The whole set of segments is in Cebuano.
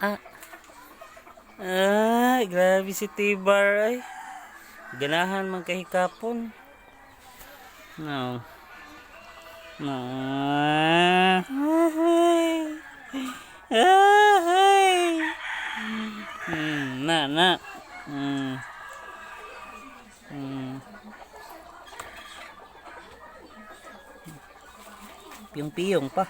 Ah. Ay, grabe si Tibar ay. Ganahan man kahikapon. No. No. Ay. Ay. Na na. Piyong-piyong pa.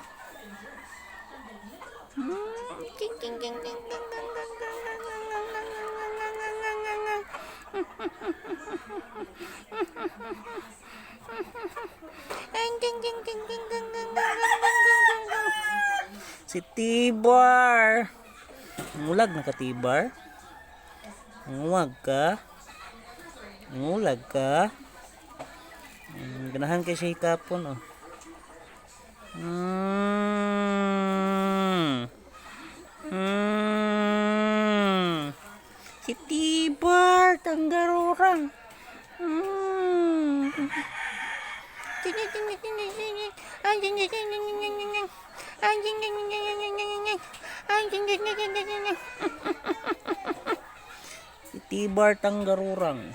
Si Tibar. Ngulag na ka, Tibar. Nguwag ka. Ngulag ka. Ganahan kay siya hikapon, oh. Si Tibar, tanggarurang. Si Tibar Tanggarurang.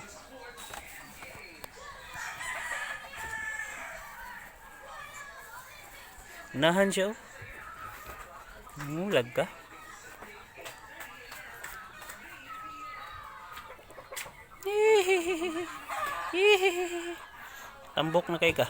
Nahan siya, oh. Ngulag ka. Tambok na kay ka.